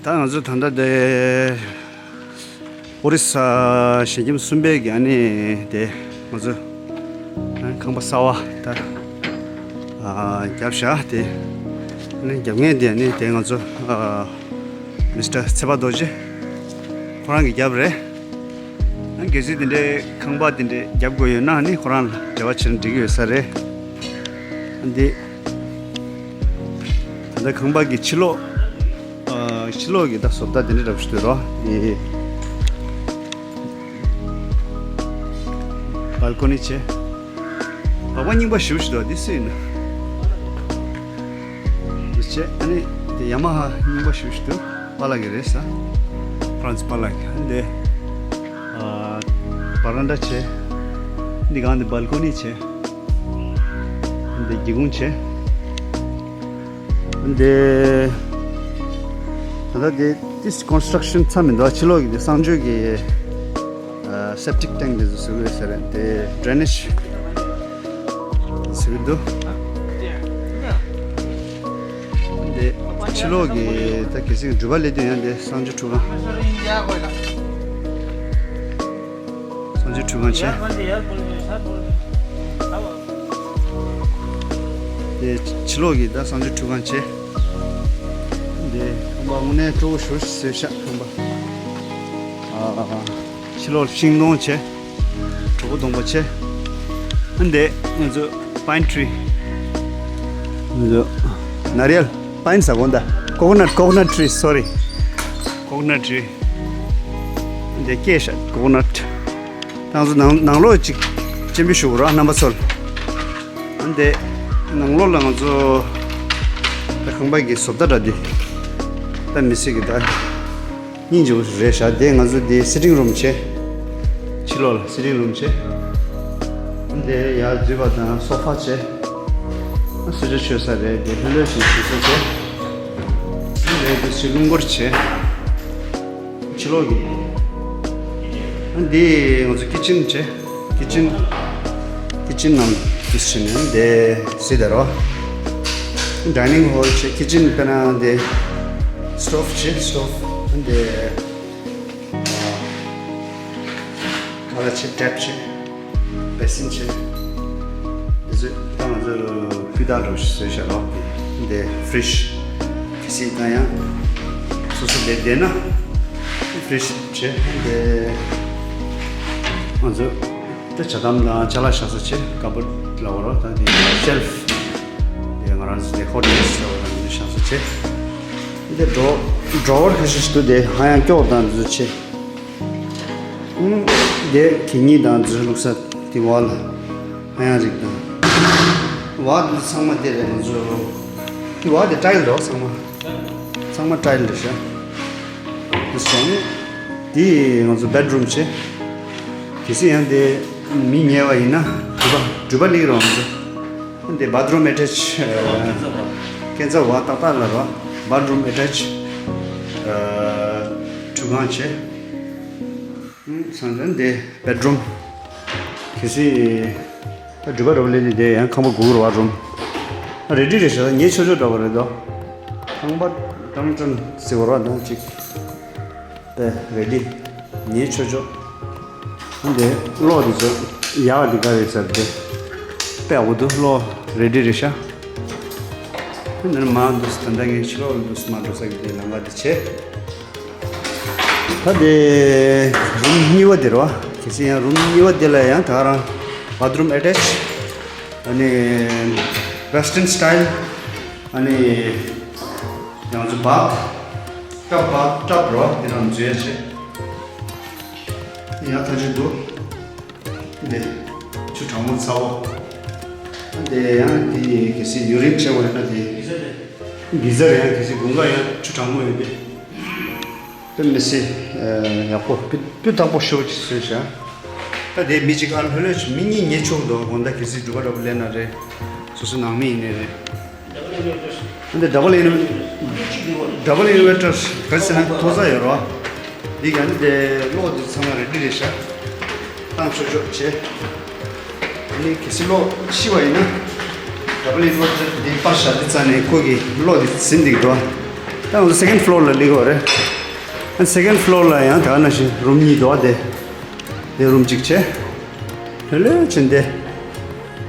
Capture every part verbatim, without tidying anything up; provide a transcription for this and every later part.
ད་ང་ཚོ་ད་ལྟ་དེ་ཨོ་རི་ས་ཞལ་ཁྱིམ་གསུམ་པའི་གི་ཨ་ནི་དེ་ང་ཚོ་ཨ་ཁང་པ་གསར་པ་ད་ཨ་བརྒྱབ་བཞག་དེ་ཨ་ནི་རྒྱབ་མཁན་དེ་ཨ་ནི་དེ་ང་ཚོ་ཨ་མི་སི་ཊར་ཚེ་དཔག་རྡོ་རྗེ་ཁོ་རང་གིས་བརྒྱབ་རེད། ཨ་གལ་སྲིད་དེ་འདྲའི་ཁང་པ་དེ་འདྲའི་རྒྱབ་དགོས་ཡོད་ན་ཨ་ནི་ཁོ་རང་ལ་འབྲེལ་བ་བྱས་ན་འགྲིག་གི་ཡོད་ས་རེད། ཨ་འདི། ད་ལྟ་ཁང་པ་གི་ཕྱི་ལོགས། ཨ་ཕྱི་ལོགས་ཀྱི་ད་བཟོ་ལྟ་དེ་འདྲ་འདྲ་པོ་ཞིག་འདུག་རོ། འདི། སྦལ་ཀོ་ནི་བྱས། སྦག་སྦག་རྙིང་པ་ཞེ་པོ་ཞིག་འདུག་འདི་སུ་ཡིན་ན། འདི་བྱས་ཨ་ནི་འདི་ཡ་མ་ཧ་རྙིང་པ་ཞེ་པོ་ཞིག་འདུག་པཱ་ལགས་ཀྱི་རེད་ས། ཧྥ་རན་སི་པཱ་ལགས་ཀྱི་ཨ་འདི། ཨ་བ་རན་ཌ་བྱས། འདི་སྒང་འདི་སྦལ་ཀོ་ནི་བྱས། འདི་སྒེའུ་ཁུང་བྱས། འདི། ད་ལྟ་འདི་ཏིས་ཀོན་སི་ཊྲག་ཤན་ཚར་མི་འདུག་ཕྱི་ལོགས་ཀྱི་འདི་གསང་སྤྱོད་ཀྱི་ཨ་སེབ་ཊིག་ཊེང་ཀི་འདི་ཚོ་བཟོ་གི་ཡོད་ས་རེད། འདི་ཌྲེ་ནེཇ་བཟོ་གི་འདུག་འདི་ཕྱི་ལོགས་ཀྱི་ད་གལ་སྲིད་འགྲུལ་པ་སླེབས་དུས་ཡང་འདི་གསང་སྤྱོད་ཁྲུས་ཁང་། གསང་སྤྱོད་ཁྲུས་ཁང་བྱས། དེ་ཕྱི་ལོགས་ཀྱི་ད་གསང་སྤྱོད་ཁྲུས་ཁང་བྱས། དེ་ཁང་པ་དངོས་གནས་སྤྲོ་པོ་ཞེ་པོ་ཞིག་བཟོས་ཤག་ཁང་པ། ཨ་ཕྱི་ལོགས་ཤིང་སྡོང་བྱས། གྲོགས་པོ་སྡོང་པོ་བྱས། ཨ་འདི་ང་ཚོ་པའིན་ཊི་རི། ང་ཚོ་ནཱ་རི་ཡལ། པའིན་ཟེར་གོ་ད། ཀོ་ཀོ་ནཊ། ཀོ་ཀོ་ནཊ་ཊི་རི། སོ་རི། ཀོ་ཀོ་ནཊ་ཊི་རི། འདི་སྐྱེས་ཤག་ཀོ་ཀོ་ནཊ། ད་ང་ཚོ་ནང་ནང་ལོགས་ཅིག་སྤྱན་འབུལ་ཞུ་དགོས་ར་རྣམ་པ་ཚོར། ཨ་འདི་ནང་ལོགས་ལ་ང་ཚོ་ད་ཁང་པ་གི་བཟོ་ལྟ་འདྲ་འདི་ད་མི་སྲིད་གི་ད་སྙིང་རྗེ་པོ་རེད་ཤག་འདི་ང་ཚོ་འདི་སི་ཊིང་རུམ་བྱས། ཕྱི་ལོགས་ལ་སི་ཊིང་རུམ་བྱས། ཨ་འདི་ཡར་འཛུལ་བ་དང་སོ་ཕ་བྱས། ཨ་གསོལ་ཇ་མཆོད་ས་རེད། འདི་ལྷོད་ལྷོད་བྱས་བྱས་ས་བྱས། ཨ་འདི་འདི་ཕྱི་རླུང་འཁོར་བྱས། ཕྱི་ལོགས་ཀྱི། ཨ་འདི་ང་ཚོ་ཀི་ཅན་བྱས། ཀི་ཅན། ཀི་ཅན་ནང་འདི་ཕྱི་ནས་འདི་སི་ད་རོ། ཌའི་ནིང་ཧོལ་བྱས། ཀི་ཅན་དཔེར་ན་འདི་སི་ཊོབ་བྱས། སི་ཊོབ་འདི་ཁ་ལག་བྱས། ཊེབ་བྱས། བེ་སིན་བྱས། འདི་ཚོ་ད་ང་ཚོ་སྤུས་དག་འདྲ་བོ་ཞིག་བཟོས་བཞག་རོགས། འདི་ཕི་རིཇ་གལ་སྲིད་ད་ཡང་སོ་སོ་བསྡད་བསྡད་ན་ཕི་རིཇ་བྱས། འདི་ང་ཚོ་ད་ཇ་དམ་དང་ཅ་ལག་བཞག་ས་བྱས། ཀ་བོཌ་ལབ་དགོས་རོགས། ད་འདི་ཤེལ་ཕ། འདི་ང་རང་ཚོ་འདི་ཧོ་ཊེལ་ལབ་དགོས་རོགས། འདི་བཞག་ས་བྱས། འདི་ཌོ་ཌོ་ཝར་ཁ་ཤས་ཤིག་འདུག་འདི་ཧ་ཡང་སྐྱོག་དང་འདི་ཚོ་བྱས། ཨུམ། དེ་གད་སྙིགས་དང་འཛུལ་ལུགས་ས་དེ་བ་ལ་ཧ་ཡང་རིགས་དང་། བ་འདི་ཚང་མ་དེ་རེད། ང་ཚོ་དེ་བ་དེ་ཊའིལ་རེད་ཚང་མ། ཚང་མ་ཊའིལ་རེད་ཤག་དེ་སོང་། དེ་ང་ཚོ་བེད་རུམ་བྱས། གལ་སྲིད་ཡང་དེ་མི་ཉལ་བ་ཡིན་ན་སྒྲུབ་པ་སྒྲུབ་པ་སླེབས་རོགས་ང་ཚོ། འདི་བཱཐ་རུམ་ཨེ་ཊེཆ། ཁན་ཚ་བ་ཏག་ཏག་ལ་རོ། བཱཐ་རུམ་ཨེ་ཊེཆ། ཁྲུས་ཁང་བྱས། སང་ཙང་འདི་བེད་རུམ། གལ་སྲིད་ད་སྒྲུབ་པ་རོ་ལེ་ནི་འདི་ཡང་ཁང་པ་སྒུག་རོ་བ་རུམ། རེ་ཌི་རེད་ཤག་ཉལ་ཆོག་ཆོག་འདྲ་བ་རེད་དོ། ཁང་པ་ཀྲང་ཀྲང་ཟེར་བ་རོ་ནང་ཅིག་དེ་རེ་ཌི། ཉལ་ཆོག་ཆོག་འདི་གློག་འདི་ཚོ་ཡག་འདི་ག་རེད་ཟེར་ཏེ། དཔེ་ཡག་པོ་འདུག་གློག་རེ་ཌི་རེད་ཤག་འདི་ནི་མ་འདུག་ད་ལྟ་ངས་ཕྱི་ལོགས་ལ་འདུག་མ་འགྲོ་ས་གི་འདི་ལམ་ཁ་འདི་བྱས། ད་དེ་རུམ་གཉིས་པ་དེ་རེད་བ། གལ་སྲིད་ཡང་རུམ་གཉིས་པ་དེ་ལ་ཡང་ད་ག་རང་བཱཐ་རུམ་ཨེ་ཊེཆ། ཨ་ནི་ཝེ་སི་ཊརན་སི་ཊའིལ། ཨ་ནི་ཡང་ཚོ་བཱཐ་ཊབ། བཱཐ་ཊབ་རེད་བ། དེ་རང་འཛུལ་ཡ་བྱས། ཡང་ཐག་ཆོད་འདུག་འདི་ཆུ་གྲང་མོ་ཚ་བོ། འདི་ཡང་དེ་གལ་སྲིད་ཡུ་རིན་བྱེད་དགོས་ན་དེ། གི་ཛར་ཡང་གལ་སྲིད་དགུན་ཁ་ཡང་ཆུ་གྲང་མོ་ཡོད་པས། དཔེ་མི་སྲིད་ཡག་པོ། སྤུས་སྤུས་དག་པོ་ཤོས་ཅིག་བཟོས་བཞག་ད་དེ་མི་གཅིག་ཨ་ལྷོད་ལྷོད་ཅིག་མི་གཉིས་ཉལ་ཆོག་འདུག་དགོང་དག་གལ་སྲིད་སྒྲུབ་པ་འདྲ་པོ་ལེན་ན་རེད། སོ་སོ་ནང་མི་ཡིན་ནའི་རེད། འདི་ཌབ་བལ་ཨིན་ཝར་ཊར། ཌབ་བལ་ཨིན་ཝར་ཊར་ག་རེ་ཟེར་ན་མཐོ་ས་ཡོད་རོ། འདི་ག་ནི་དེ་གློག་འདི་ཚང་མ་རེ་ཌི་རེད་ཤག་བཏང་ཆོག་ཆོག་བྱས། ཨ་ནི་གལ་སྲིད་གློག་ཤི་བ་ཡིན་ན། ཌབ་བལ་ཨིན་ཝར་ཊར་འདི་པར་བཞག་དུས་ཙ་ནས་ཁོ་གི་གློག་འདི་ཟིན་འདུག་འགྲོ། ད་ང་ཚོ་སེ་ཀེན་ཌི་ཕི་ལོར་ལ་སླེབས་ཡོད་རེད། ཨ་སེ་ཀེན་ཌི་ཕི་ལོར་ལ་ཡང་ད་ག་ནང་བཞིན་རུམ་གཉིས་འདུག་བ། དེ་དེ་རུམ་གཅིག་བྱས། ལྷོད་ལྷོད་བྱས་འདི།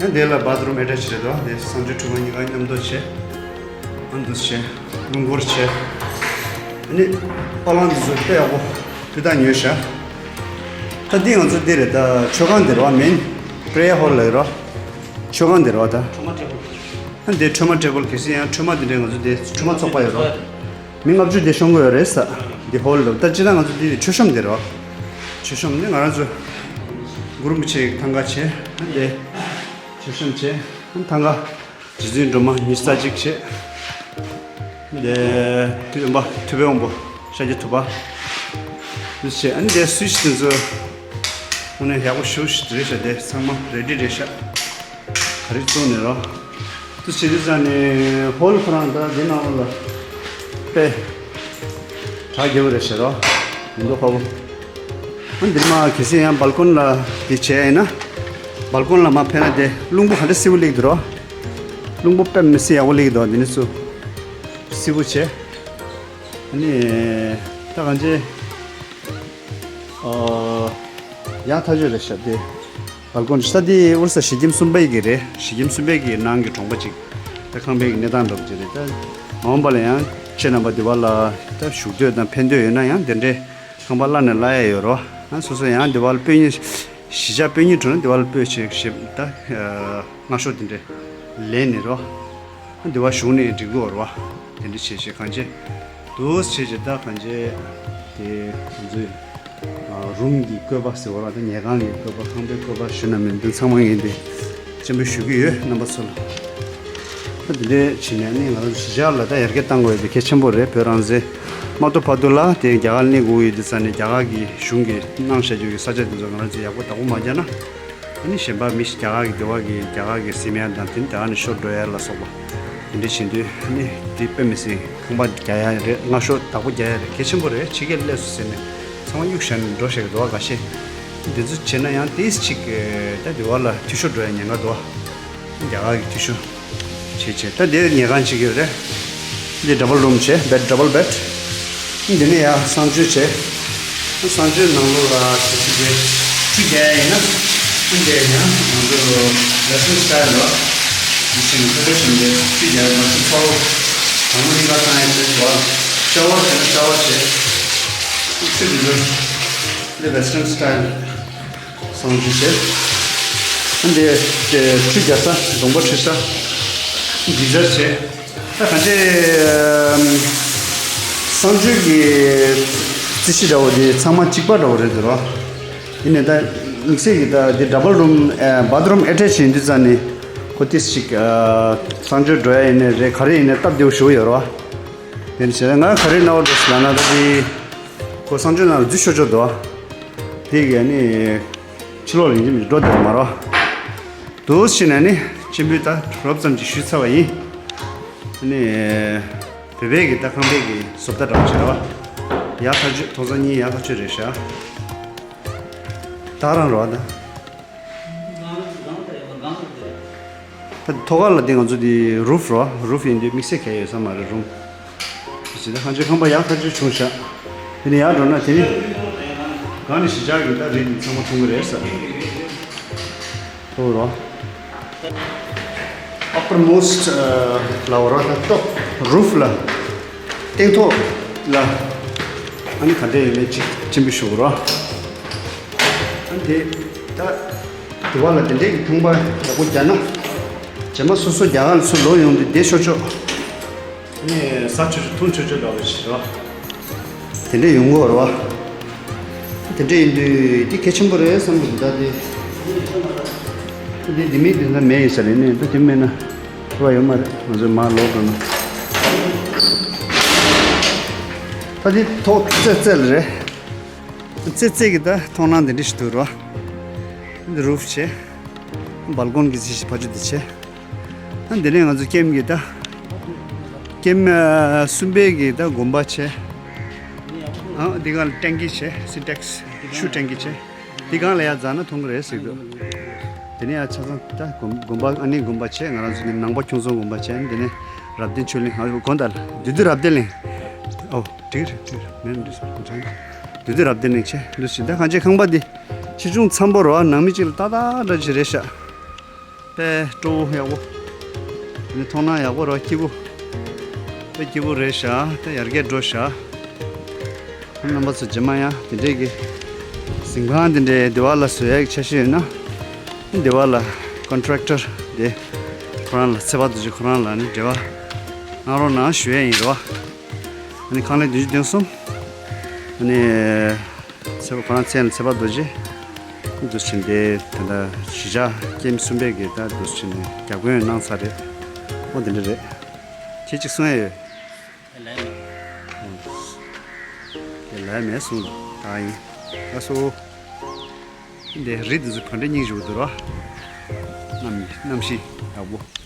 ཡང་དེ་ལ་བཱ་ཐི་རུམ་ཨེ་ཊེཆ་རེད་དོ། དེ་གསང་སྤྱོད་ཁྲུས་ཁང་གཉིས་ཀ་མཉམ་དུ་བྱས། ཨ་འདུག་སེ་བྱས། རླུང་འཁོར་བྱས། ཨ་ནི་པ་ལང་འདི་ཚོ་དཔེ་ཡག་པོ་སྤུས་དག་ཉོས་ཤག་ད་འདི་ང་ཚོ་འདི་རེད། ད་མཆོད་ཁང་འདི་རེད་བ། མེན་པྲེ་ཡར་ཧོལ་ལབ་ཡོད་རོ། མཆོད་ཁང་འདི་རེད་བ་ད། ཨ་འདི་ཁྲོས་མ་ཊེ་བལ། གལ་སྲིད་ཡང་ཁྲོས་མ་འདི་འདྲའི་ང་ཚོ་འདི་ཁྲོས་མ་ཚོགས་པ་ཡོད་རོ། མི་ལྔ་བཅུ་དེ་ཤོང་གི་ཡོད་རེད་ས། འདི་ཧོལ་ལ། ད་སྤྱིར་བཏང་ང་ཚོ་འདི་མཆོད་གཤོམ་འདི་རོ། མཆོད་གཤོམ་འདི་ང་རང་ཚོ་གུ་རུ་རིན་པོ་ཆེ་ཐང་ག་བྱས། ཨ་འདི་མཆོད་གཤོམ་བྱས། ཨ་ཐང་ག་རྗེ་བཙུན་སྒྲོལ་མ་ཉི་ཤུ་རྩ་གཅིག་བྱས། འདི་དུས་སྟོན་པ་ཐུབ་པའི་དབང་པོ་ཤཱཀྱ་ཐུབ་པ་འདི་བྱས། ཨ་འདི་སུ་ཞིག་དེ་ཚོ་དངོས་གནས་ཡག་པོ་ཞེ་པོ་ཞིག་རེད་ཤག་དེ་ཚང་མ་རེ་ཌི་རེད་ཤག་ག་རེ་བཙོང་ནས་རོ། དུ་བྱེད་དུས་ཙང་ནས་ཧོལ་ཁོ་རང་ད་དེ་ནང་ལ་དཔེ་གྲ་རྒྱས་པོ་རེད་ཤག་རོ། མི་འདུག་ཁ་བོ། ཨ་འདི་མ་གལ་སྲིད་ཡང་སྦལ་ཀོན་ལ་དེ་བྱས་ཡིན་ན། སྦལ་ཀོན་ལ་མ་ཕེབས་ན་དེ་རླུང་བུ་ག་འདྲ་བསིལ་པོ་སླེབས་འདུག་རོ། རླུང་བུ་དཔེ་མི་སྲིད་ཡག་པོ་སླེབས་འདུག་འདི་ནས་ཚུར་བསིལ་པོ་བྱས། ཨ་ནི་ད་གང་ཅི། ཨོ། ཡག་ཐག་ཆོད་རེད་ཤག་དེ། སྦལ་ཀོན་ས་དེ་ཨོ་རི་ས་གཞིས་ཁྱིམ་གསུམ་པའི་གི་རེད། གཞིས་ཁྱིམ་གསུམ་པའི་གི་ནང་གི་གྲོང་པ་ཅིག་ད་ཁང་པའི་གི་གནས་སྟངས་འདྲ་པོ་ཅིག་རེད། ད་མ་འོངས་པ་ལ་ཡང་ཁྱེད་རྣམ་པ་འདི་བ་ལ་ད་བཞུགས་འདོད་དང་ཕེབས་འདོད་ཡོད་ན་ཡང་དེ་འདྲའི་ཁང་པ་གླ་ནས་གླ་ཡ་ཡོད་རོ། ཨ་སོ་སོ་ཡང་འདི་བ་ལ་སྤོས་ཉིན་གཞིས་ཆགས་སྤོས་ཉིན་གྲོང་ན་འདི་བ་ལ་སྤོས་བྱེད་ཞེས་ད་སྔ་ཤོག་དེ་འདྲའི་ལེན་ནས་རོ། འདི་བ་བཞུགས་ནས་འགྲིག་གི་ཡོད་རེད་བ། དེ་འདྲ་བྱས་བྱས་གང་བྱས། འདུག་བྱས་བྱས་ད་གང་བྱས། དེ་ང་ཚོའི་ཨ་རུམ་གྱི་བཀོད་པ་ཟེར་བ་ར། ད་ཉལ་ཁང་གི་བཀོད་པ། ཁང་པའི་བཀོད་པ་ཞུ་ན་མིན་འདུག་ཚང་མ་ངས་འདི་སྤྱན་འབུལ་ཞུ་གི་ཡོད་རྣམ་པ་ཚོ་ལ། ད་འདི་འདྲས་བྱས་ནས་ནི་ང་རང་ཚོ་གཞིས་ཆགས་ལ་ད་ཡར་རྒྱས་གཏང་དགོས་ཡོད་དེ་གལ་ཆེན་པོ་རེད། བོད་རང་བཙན་མ་ཐོབ་བར་དུ་ལ་དེ་རྒྱ་གར་གནས་དགོས་ཡོད་དུས་ཙང་ནས་རྒྱ་གར་གྱི་གཞུང་གིས་གནང་བཞག་རྒྱུ་གི་ས་ཆ་དེ་ཚོ་ང་རང་ཚོས་ཡག་པོ་བདག་པོ་མ་རྒྱག་ན། ཨ་ནི་གཞན་པ་མི་ཞིག་རྒྱ་གར་གྱི་འདི་བ་གི་རྒྱ་གར་གྱི་སི་མེ་ཡ་དང་དེ་ནི་རྒྱ་གར་ནས་ཤོར་འགྲོ་ཡ་ལ་སོགས་པ་དེ་འདྲ་བྱེད་དུས། ཨ་ནི་དེ་དཔེ་མི་སྲིད་ཁང་པ་རྒྱག་ཡ་རེད། སྔ་ཤོག་བདག་པོ་རྒྱག་ཡ་རེད། གལ་ཆེན་པོ་རེད། ཕྱི་རྒྱལ་སླེབས་སོང་ཟེར་ནས་ཚང་མ་གཡུག་བཞག་ནས་འགྲོ་བཞག་གི་འདུག་བ། འགའ་ཤས་འདི་ཚོ་བྱས་ན་ཡང་ཏིས་ཅིག་ད་འདི་བ་ལ་འཐུས་ཤོར་འགྲོ་ཡ་ཉེན་ཁ་འདུག་བ། རྒྱ་གར་གྱི་འཐུས་ཤོར་བྱས་བྱས། ད་འདིར་ཉལ་ཁང་གཅིག་ཡོད་རེད། འདི་ཌབ་བལ་རུམ་བྱས། བེད། ཌབ་བལ་བེད། འདི་ནས་ཡར་གསང་སྤྱོད་བྱས། གསང་སྤྱོད་ནང་ལོགས་ལ་ཞིག་ཅིག་གི་ཁྲུས་རྒྱག་ཡ་ཡིན་ན། ཨ་འདི་ཡང་ང་ཚོ་ཝེ་སི་ཊན་སི་ཊའི་ལ་འདི་བྱས་ནས་ཁོ་པ་བྱས་ནས་ཁྲུས་རྒྱག་ཡ། ང་ཚོ་ཚ་བོ་དང་པོ་གཉིས་ཀ་བཏང་ཡ་བྱས། ཝ་ཤ་ཝར་བྱས་ན་ཤ་ཝར་བྱས། ཁྲུས་འདི་ཚོ་འདི་ཝེ་སི་ཊན་སི་ཊའི་ལ། གསང་སྤྱོད་བྱས། འདི་ཁྲུས་རྒྱག་ས། གདོང་པ་འཁྲུད་ས། འདི་ཟེར་བྱས། ད་གང་ཅི། གསང་སྤྱོད་ཀྱི་རྩིས་གཞི་འདྲ་བོ་འདི་ཚང་མ་གཅིག་པ་འདྲ་བོ་རེད་འདུག་ར། ཡིན་ནའི་ད་དམིགས་བསལ་གྱི་ད་འདི་ཌབ་བལ་རུམ་ཨ་བཱ་ཐི་རུམ་ཨེ་ཊེཆ་ཡིན་དུས་ཙང་ནས་ཁོ་ཏིས་ཅིག་ཨ་གསང་སྤྱོད་འགྲོ་ཡ་ཡིན་ནའི་རེད། ག་རེ་ཡིན་ནའི་སྟབས་བདེ་བོ་ཞེ་པོ་ཡོད་ར་བ། དེ་ནི་བྱས་ན་ང་ག་རེ་རྣ་བར་འགྲོ་ཟེར་ལབ་ན། ད་འདི་ཁོ་གསང་སྤྱོད་ནང་ལ་འཛུལ་ཆོག་ཆོག་འདུག་བ། དེ་གི་ནི་ཕྱི་ལོགས་ལ་ཡིན་གཅིག་མིན་གཅིག་འགྲོ་བདེ་བ་མ་རེད་བ། འདུག་སེ་བྱས་ནས་ནི་སྤྱན་འབུལ་ད་རོབ་ཙམ་ཅིག་ཞུས་ཚར་བ་ཡིན། ཨ་ནི་བོད་པའི་གི་ད་ཁང་པའི་གི་བཟོ་ལྟ་འདྲ་བོ་ཅིག་རེད་བ། ཡག་ཐག་ཆོད། ཐོག་ས་གཉིས་ཡག་ཐག་ཆོད་རེད་ཤག་ད་རང་རེད་བ་ད། ད་ཐོག་ཁ་ལ་དེ་ང་ཚོ་དེ་རུབ་རོ། རུབ་ཡིན་དུས་དམིགས་བསལ་གང་ཡང་ཡོད་ས་མ་རེད། རུམ་ཞེས་ད་ཁང་ཆེན་ཁང་པ་ཡག་ཐག་ཆོད་བྱུང་ཤག་དེ་ནས་ཡར་འགྲོ་ན་དེ་ནི་གང་ནས་གཞིས་ཆགས་ཀྱི་ད་རིགས་དེ་ཚང་མ་མཐོང་གི་རེད་ཟེར། ཐོག་རོ། ཨ་པར་མོ་སི་ཊི་ལ་འོ་ར། ད་ཊོབ་རུབ་ལ་སྟེང་ཐོག་ལ་ཨ་ནི་ག་འདྲ་ཡོད་མེད་ཅིག་སྤྱན་འབུལ་ཞུ་དགོས་རོ། ཨ་ནི་དེ་ད་དེ་བ་ལ་དེ་འདྲའི་གི་ཁང་པ་ཡག་པོ་རྒྱག་ན། རྗེས་མ་སོ་སོ་རྒྱ་གར་ལ་ཚུར་ལོག་ཡོང་དུས་བསྡད་ཆོག་ཆོག་ཨ་ནི་ཟ་ཆོག་ཆོག་འཐུང་ཆོག་ཆོག་འདྲ་བོ་ཞིག་རེད་བ། དེ་འདྲ་ཡོང་གི་ཡོད་རེད་བ། དེ་འདྲ་ཡིན་དུས་དེ་གལ་ཆེན་པོ་རེད་བསམ་གི་འདུག་ད་དེ་དེ་དེ་མིན་དེ་འདྲ་མེད་ཡིན་ས་རེད། ནས་ད་དེ་མེད་ན་ཐུབ་པ་ཡོད་མ་རེད། ང་ཚོས་མར་ལོག་འགྲོ་ན། ད་དེ་ཐོག་ཙེ་ཙེ་ལ་རེད། ཙེ་ཙེ་གི་ད་མཐོང་སྣང་དེ་འདྲ་ཞིག་འདུག་རེད་བ། འདི་རུབ་བྱས། སྦལ་ཀོན་གྱི་ཅིག་ཕར་ཕྱོགས་འདི་བྱས། ཨ་འདི་ནས་ང་ཚོ་ཀེམ་གྱི་ད། ཀེམ་ཨ་གསུམ་པའི་གི་ད་དགོན་པ་བྱས། ཨ་འདི་ག་ལ་ཊེང་ཀི་བྱས། སིན་ཊེག་སི་ཆུ་ཊེང་ཀི་བྱས། འདི་གང་ལ་ཡར་འཛེགས་ན་མཐོང་གི་རེད་ཟེར་གི་འདུག་དེ་ནས་ཡར་ཆ་ཚང་ད་དགོན་དགོན་པ་ཨ་ནི་དགོན་པ་བྱས། ང་རང་ཚོ་ནི་ནང་པ་ཁྱུང་རྫོང་དགོན་པ་བྱས། འདི་ནས་རབ་བརྟན་ཆོས་གླིང་། ཨ་དགོན་ད་ལ་བདུད་འདུལ་རབ་བརྟན་གླིང་། ཨོ། འགྲིག་རེད། འགྲིག་རེད། མེད་འགྲིག་སོང་། དུས་དུས་རབས་དེ་ནས་ཆེ་འདུག་ཞིག་ད་གང་ཅི་ཁང་པ་འདི་ཆེ་ཆུང་འཚམ་པོ་རེད་བ། ནང་མི་གཅིག་ལ་ཏག་ཏག་འདྲ་ཅིག་རེད་ཤག་དཔེ་སྤྲོ་བོ་ཡག་པོ། ནི་མཐོང་སྣང་ཡག་པོ་རེད་བ། སྐྱིད་པོ། དཔེ་སྐྱིད་པོ་རེད་ཤག་ད་ཡར་རྒྱས་འགྲོ་ཤག་རྣམ་པ་ཚོ་རྗེས་མ་ཡང་དེ་འདྲས་ཀྱི་གཟིམ་ཁང་དེ་འདྲའི་སྡེ་བ་ལ་བཟོ་ཡག་གི་འཆར་གཞི་ཡོད་ན། སྡེ་བ་ལ་ཀོན་ཊེག་ཊར་དེ་ཁོ་རང་ལ་ཚེ་དཔལ་རྡོ་རྗེ་ཁོ་རང་ལ་ནི་འབྲེལ་བ་གནང་རོགས་གནང་ཞུ་ཡས་ཡིན་རེད་བ། ཨ་ནི་ཁང་ལས་བདུན་ཅུ་དོན་གསུམ། ཨ་ནི་ཚེ་དཔལ་ཁོ་རང་མཚན་ལ་ཚེ་དཔལ་རྡོ་རྗེ། འདུག་ཕྱིན་ཏེ་ད་ལྟ་གཞིས་ཆགས་སྐྱེ་དམན་གསུམ་པས་ཀྱི་ད་འདུག་ཕྱིན་ནས་རྒྱབ་སྐྱོར་གནང་ཚར་རེད། ཨོ་དེ་འདྲ་རེད། ཁྱེད་ཅིག་གསུང་ཡ་ཡོད། ལས་མེད། དེ་ལས་མེད་གསུངས་ད་ཡིན། ད་སོ། འདི་རི་འདི་ཚོ་ག་འདྲ་སྙིང་རྗེ་པོ་འདུག་ར། གནམ་གནམ་གཤིས་ཡག་པོ།